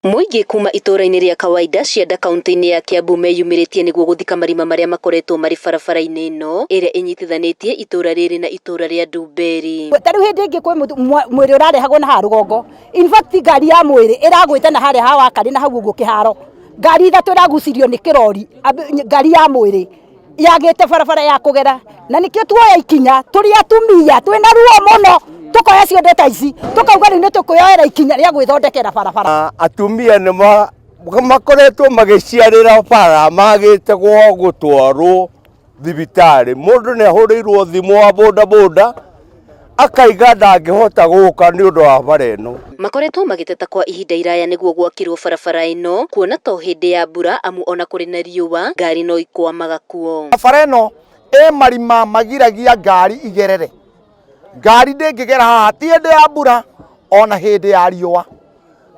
Mũingĩ kuma itũra-inĩ rĩa Kawaida Cianda kaunti-inĩ ya Kiambu meyumĩrĩtie nĩguo gũthika marima marĩa makoretwo marĩ barabara-inĩ ĩno ĩrĩa ĩnyitithanĩtie itũra rĩrĩ na itũra rĩa Ndumberi. Ta rĩu hĩndĩ ĩngĩ kwĩ mwĩrĩ ũrarehagwo na haha rũgongo. In fact, ngari ya mwĩrĩ ĩragwĩte na harĩa ha Wakarĩ na hau ũguo kĩharo, ngari ithatũ ĩragucirio nĩ kĩrori, ngari ya mwĩrĩ yagĩte barabara ya kũgera. Na nĩkĩo tuoya ikinya tũrĩ atumia twĩna ruo mũno, tũkoya ciondo ta ici, tũkauga rĩu nĩ tũkwĩyoera ikinya rĩa gwĩthondekera barabara. Atumia nĩ makoretwo magĩciarĩra bara, magĩte gwa gũtwarwo thibitarĩ. Mũndũ nĩ ahũrĩirwo thimũ wa bodaboda, akaiga ndangĩhota gũka nĩ ũndũ wa bara ĩno. Makoretwo magĩteta kwa ihinda iraya nĩguo gwakĩrwo barabara ĩno, kuona to hĩndĩ ya mbura, amu ona kũrĩ na riũa ngari no ikwamaga kuo. Barabara ĩno ĩ marima magiragia ngari igerere. Ngari ndĩngĩgera haha, ti hĩndĩ ya mbura ona hĩndĩ ya riũa.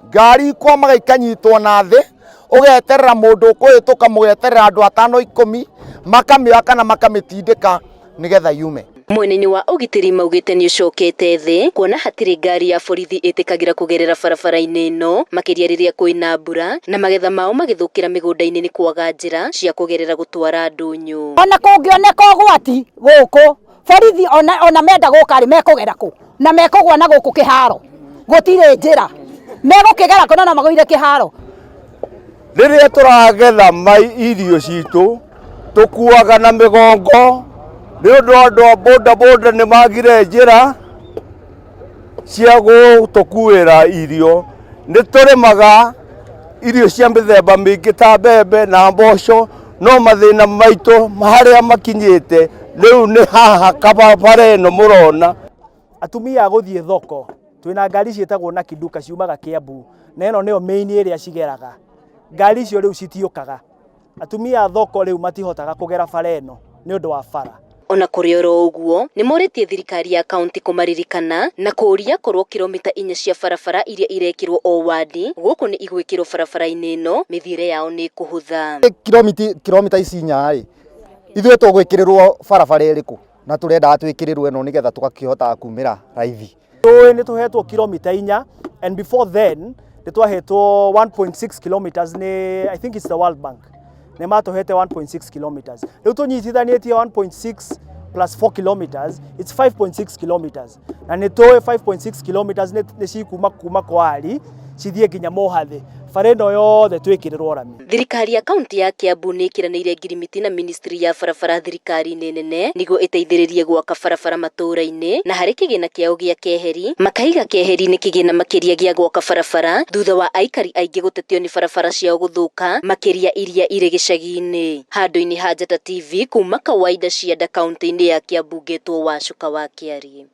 Ngari ikwamaga ikanyitwo na thĩ, ũgeterera mũndũ ũkũhĩtũka, mũgeterera andũ atano 10 makamĩoya kana makamĩtindĩka nĩgetha yume. Mwena-inĩ wa ũgitĩri maugĩte nĩ ũcokete thĩ, kuona hatirĩ ngari ya borithi ĩtĩkagĩra kũgerera barabara-inĩ ĩno, makĩria rĩrĩa kwĩna mbura na magetha mao magĩthũkĩra mĩgũnda-inĩ nĩ kwaga njĩra cia kũgerera gũtwara ndũnyũ. Ona kũngĩoneka ũgwati gũkũ, borithi ona menda gũka rĩ, mekũgera kũ? Na mekũgwa na gũkũ kĩharo, gũtirĩ njĩra megũkĩgera kũ, na no magũire kĩharo. Rĩrĩa tũragetha mai irio citũ tũkuaga na mĩgongo, nĩ ũndũ andũ a bodaboda nĩ magire njĩra cia gũtũkuĩra irio. Nĩ tũrĩmaga irio cia mĩthemba mĩingĩ ta mbembe na mboco, no mathĩna maitũ harĩa makinyĩte rĩu nĩ haha kabarabara ĩno mũrona. Atumia a gũthiĩ thoko, twĩna ngari ciĩtagwo na kiduka ciumaga Kiambu, na ĩno nĩyo main ĩrĩa cigeraga. Ngari icio rĩu citiũkaga. Atumia a thoko rĩu matihotaga kũgera bara ĩno nĩ ũndũ wa bara. Ona kũrĩ oro ũguo, nĩ morĩtie thirikari ya kaunti kũmaririkana na kũũria korwo kilomita 4 cia barabara iria irekĩrwo o wadi gũkũ nĩ igwĩkĩrwo barabara-inĩ ĩno, mĩthiĩre yao nĩ ĩkũhũtha. Kilomita ici 4 rĩ, ithuĩ tũgwĩkĩrĩrwo barabara ĩrĩkũ? Na tũrendaga twĩkĩrĩrwo ĩno nĩgetha tũgakĩhotaga kumĩra raithi. Tũĩ nĩ tũhetwo kilomita 4, and before then nĩ twahetwo 1.6 kilometers nĩ, I think it's the World Bank, nĩ matũhete 1.6 kilometers. Rĩu tũnyitithanĩtie 1.6 plus 4 kilometers, it's 5.6 kilometers, na nĩ tũĩ 5.6 kilometers nĩ cikuma kuma Kwari cithiĩ nginya Mũhathĩ, bara ĩno yothe twĩkĩrĩrwo rami. Thirikari ya kaunti ya Kiambu nĩ ĩkĩranĩire ngirimiti na ministry ya barabara thirikari-inĩ nene nĩguo ĩteithĩrĩrie gwaka barabara matũũra-inĩ, na harĩ kĩgĩna kĩao gĩa keheri makaiga keheri nĩ kĩgĩna makĩria gĩa gwaka barabara thutha wa aikari aingĩ gũtetio nĩ barabara ciao gũthũka, makĩria iria irĩ gĩcagi-inĩ. Handũ-inĩ ha Njata TV kuma Kawaida Cianda kaunti-inĩ ya Kiambu, ngetwo Wacuka wa Kĩarie.